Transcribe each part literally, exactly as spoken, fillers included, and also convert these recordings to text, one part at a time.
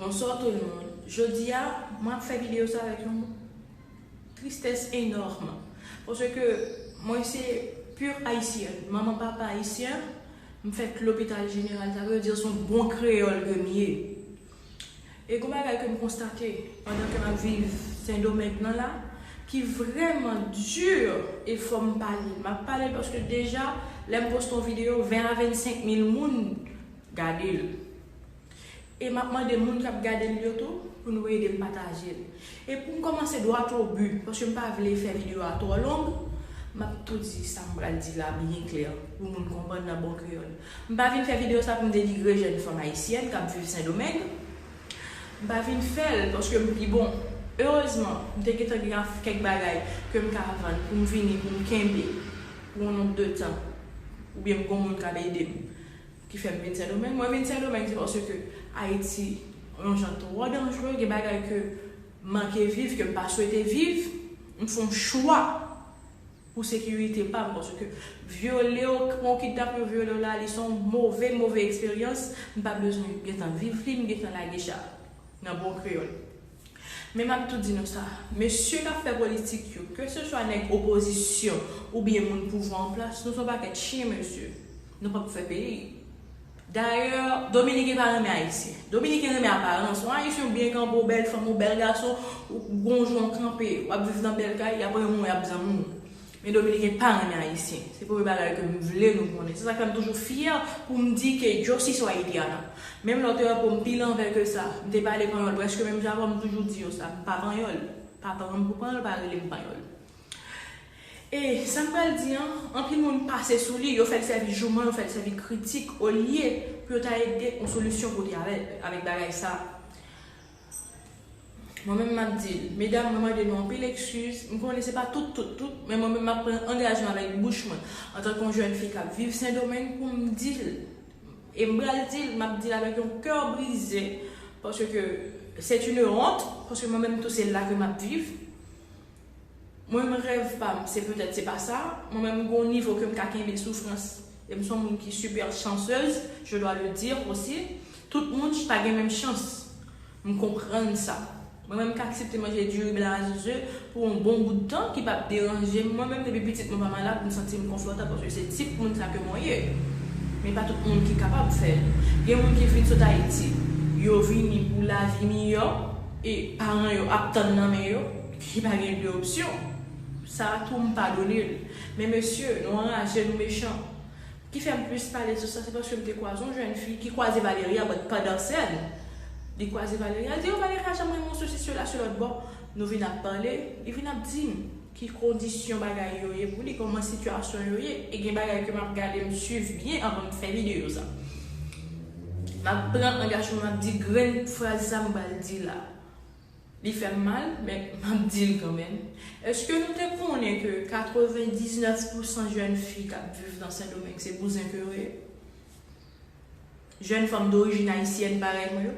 Bonsoir tout le monde. Jodi a, mwen ap fè videyo sa avèk yon tristès enòm. Paske mwen se pur ayisyen. Manman, papa ayisyen. M fèt lopital jeneral. Sa vle di se yon bon kreyòl ke m ye. E gon bagay ke m konstate pandan ke m ap viv Sendomeng nan la, ki vrèman di, e fò m pale. M ap pale paske deja, lè m poste yon videyo, ven a vennsenk mil moun gade l. E m ap mande moun k ap gade l yo tou pou nou ede m pataje l. E pou m kòmanse droit au but, paske m pa vle fè videyo a twò long, m ap tou di sa m pral di la byen klè pou moun konprann nan bon kreyòl. M pa vin fè videyo sa pou m denigre jèn fanm ayisyèn k ap viv Sendomeng. M pa vin fè l paske m pi bon. Erezman, m te gentan gen kèk bagay ke m ka vann pou m vini, pou m kenbe pou yon nonb de tan, oubyen m gon moun k ap ede m. Ki fè m vin Sendomeng. Mwen vin Sendomeng, se paske Ayiti yon jan twò danjere, gen bagay ke m manke viv, ke m pa swete viv, m fè yon chwa pou sekirite pa m, paske vyole w, pran w kidnape w, vyole w la, li se yon move, move eksperyans, m pa bezwen gentan viv li, m gentan lage cha nan bon kreyòl. Men m ap tou di nou sa, mesye k ap fè politik yo, ke se swa nèg opozisyon oubyen moun pouvwa an plas, nou se yon pakèt chen, mesye. Nou p ap fè peyi. Dayè, Dominiken pa renmen Ayisyen. Dominiken renmen aparans. Yon Ayisyen ou byen kanpe, ou bèl fanm, ou bèl gason, ou gon jan w kanpe, w ap viv nan bèl kay, y ap renmen w, y ap zanmi w. Men Dominiken pa renmen Ayisyen. Se premye bagay ke m vle nou konnen. Se sa k fè m toujou fyè pou m di ke yo sí soy haitiana. Menm lè w te wè po m pi lanvè ke sa, m te pale panyòl prèske menm jan avè w, m toujou di yo sa. M pa panyòl. Pa pran m pou panyòl, pa rele m panyòl. E sa m pral di an, anpil moun pase sou li, yo fè l sèvi jouman, yo fè l sèvi kritik, olye pou yo ta ede yon solisyon pote avè, avèk bagay sa. Mwen menm m ap di l, medam, mwen mande nou anpil ekskiz. M konnen se pa tout, tout, tout, men mwen menm m ap pran angajman avèk bouch mwen, antanke yon jèn fi k ap viv Sendomeng, pou m di l. E m pral di l, m ap di l avèk yon kè brize, paske c'est une honte, paske mwen menm tou se la ke m ap viv. Mwen menm rèv pa m, se petèt se pa sa. Mwen menm m gon nivo ke m ka kenbe soufrans. E m se yon moun ki super chanceuse, je dois le dire aussi. Tout moun pa gen menm chans. M konprann sa. Mwen menm m ka aksepte manje diri blan a zeze pou yon bon bout tan ki p ap deranje m. Mwen menm depi pitit mwen pa malad, m santi m konfòtab paske se tip moun sa ke mwen ye. Men pa tout moun ki kapab fè l. Gen moun ki vin sot Ayiti, yo vini pou lavi miyò e paran yo ap tann nan men yo, ki pa gen de opsyon. Sa a tou m padone l. Men mesye, nou anraje, nou mechan. Ki fè m plis pale sou sa, se paske m te kwaze yon jèn fi ki kwaze Valeria, but pandan sèn, li kwaze Valeria, li di, "Oh, Valeria janm renmen yon sosis yo la sou lòt bò." Nou vin ap pale, li vin ap di m ki kondisyon bagay yo ye pou li, kòman sitiyasyon yo ye. E gen bagay ke m ap gade, m swiv byen anvan m fè videyo sa. M ap pran angajman, m ap di grenn fraz sa m pral di la. Li fè m mal, men m ap di l kanmenm. Èske nou te konnen ke katrevendiznèf pousan jèn fi k ap viv nan Sendomeng se bouzen ke yo ye? Jèn fanm dorijin ayisyèn parèy mwen yo?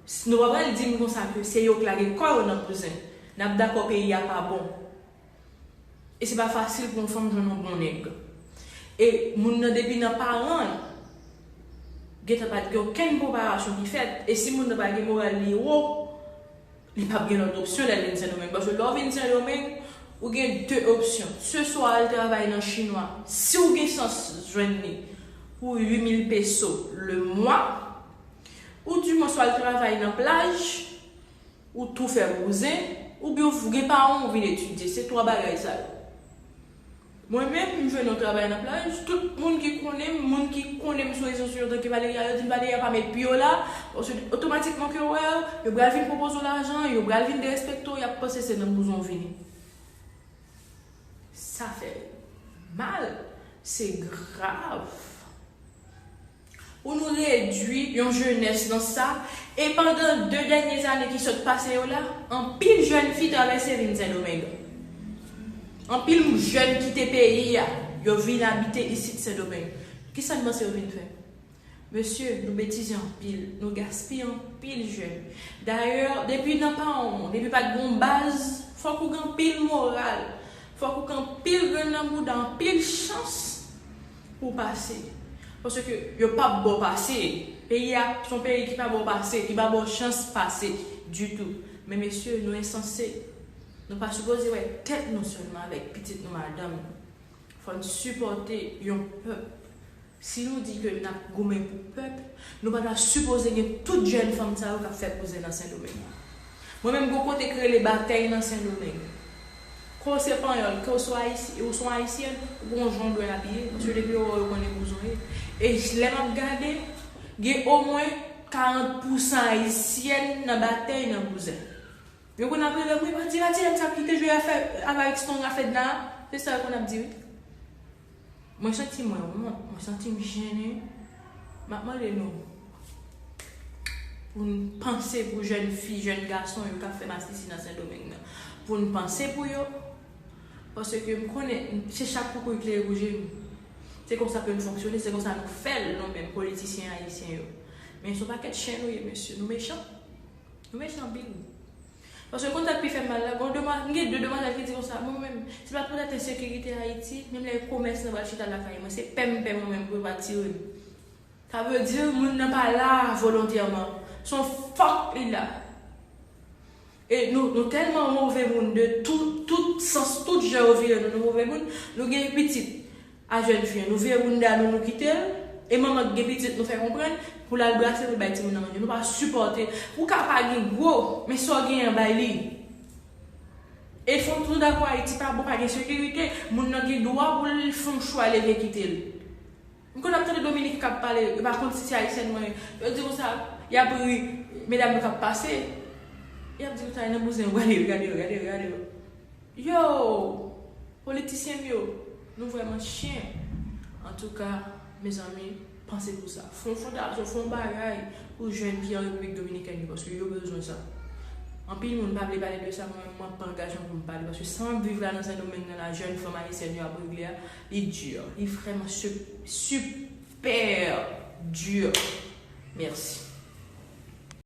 S-, nou pa pral di m konsa ke se yo k lage kò yo nan bouzen. N ap dakò peyi a pa bon. E se pa fasil pou yon fanm jwenn yon bon nèg. E moun nan depi nan paran l, gentan pa t gen okenn preparasyon ki fèt. E si moun nan pa gen moral li wo, li p ap gen lòt opsyon lè l vin Sendomeng. Paske lè w vin Sendomeng, ou gen de opsyon. Se swa al travay nan chinwa, si w gen chans jwenn li pou uit mil peso le mwa, ou dimwens w al travay nan plaj, ou tou fè bouzen, oubyen w gen paran w vin etidye. Se twa bagay sa yo. Mwen menm, m jwenn yon travay nan plaj, tout moun ki konnen m, moun ki konnen m sou rezo sosyo antanke Valeria, yo di m Valeria pa met pye w la, paske otomatikman ke yo wè w, yo pral vin pwopoze w lajan, yo pral vin derespekte w, y ap panse se nan bouzen w vini. Sa fè mal, se grav. Pou nou redwi yon jenès nan sa, e pandan de dènye zane ki sot pase yo la, anpil jèn fi travèse vin Sendomeng. Anpil jèn kite peyi a, yo vin abite isit Sendomeng. Kisa n panse yo vin fè? Mesye, nou betize anpil, nou gaspiye anpil jèn. Dayè, depi nan paran w, depi pa t gon baz, fòk ou gen anpil moral, fòk ou gen anpil grenn nan bouda, anpil chans pou w pase. Paske yo p ap ba w pase. Peyi a se yon peyi ki pa ba w pase, ki pa ba w chans pase ditou. Men mesye, nou ensanse. Nou pa sipoze wè tèt nou sèlman avèk pitit nou, madanm nou. Fò n sipòte yon pèp. Si nou di ke n ap goumen pou pèp, nou pa ta sipoze gen tout jèn fanm sa yo k ap fè kouzen nan Sendomeng. Mwen menm, gon kote k rele Batèy nan Sendomeng. Ke w se panyòl, ke w se ayisyen, ou se yon ayisyèn, ou gon jan w dwe abiye, paske depi yo wè w, yo konnen ki bouzen w ye. E lè m ap gade, gen omwen karant pousan ayisyèn nan Batèy nan bouzen. Yo konn ap rele m, wi, Batèy, Batèy, m sa kite jwe afè avè Strong a Fedna. Se sa yo konn ap di, wi. Mwen santi mwen wont, mwen santi m jennen. M ap mande nou pou n panse pou jèn fi, jèn gason yo k ap fè masisi nan Sendomeng nan. Pou n panse pou yo, paske m konnen se chat koukouy k leve pou je nou. Se konsa ke n fonksyone, se konsa nou fè l, nou menm politisyen ayisyen yo. Men se yon pakèt chen nou ye, mesye, nou mechan. Nou mechan anpil. Paske konn sa k pi fè m mal la, gon demwa-, m gen de demwazèl ki di konsa, mwen menm, se pa poutèt ensekirite Ayiti, menm lè komès nan pral chita lakay mwen, se pè m pè mwen menm pou yo pa tire m. Sa vle di, moun nan pa la volontèman. Se yon fòk li la. E nou, nou tèlman move moun de tout, tout sans, tout jan yo vire nou, nou move moun, nou gen pitit. A jèn fi an, nou vire bounda nou, nou kite l, e manman k gen pitit, nou fè konprann, pou l al brase, pou l bay timoun nan manje. Nou pa sipòte. Ou ka pa gen gwo, men sa w genyen, bay li. E fòk nou dakò, Ayiti pa bon, pa gen sekirite, moun nan gen dwa pou l fè yon chwa leve kite l. M konn ap tande Dominik k ap pale, yo pa konn si se ayisyèn mwen ye. Yo di konsa, y ap ri, medam yo k ap pase, y ap di konsa, nan bouzen yo, gade yo, gade yo, gade yo, gade yo. Yo! Politisyen m yo, nou vrèman chen. Antouka, mezanmi, panse pou sa. Fè yon fondasyon, fè yon bagay pou jèn ki an Repiblik Dominikèn yo, paske yo bezwen sa. Anpil moun pa vle pale de sa, mwen menm, mwen pa angaje m pou m pale, paske sa m ap viv la nan Sendomeng nan, la jèn fanm ayisyèn yo ap regle a, li di, li vrèman su-, super di. Mèsi.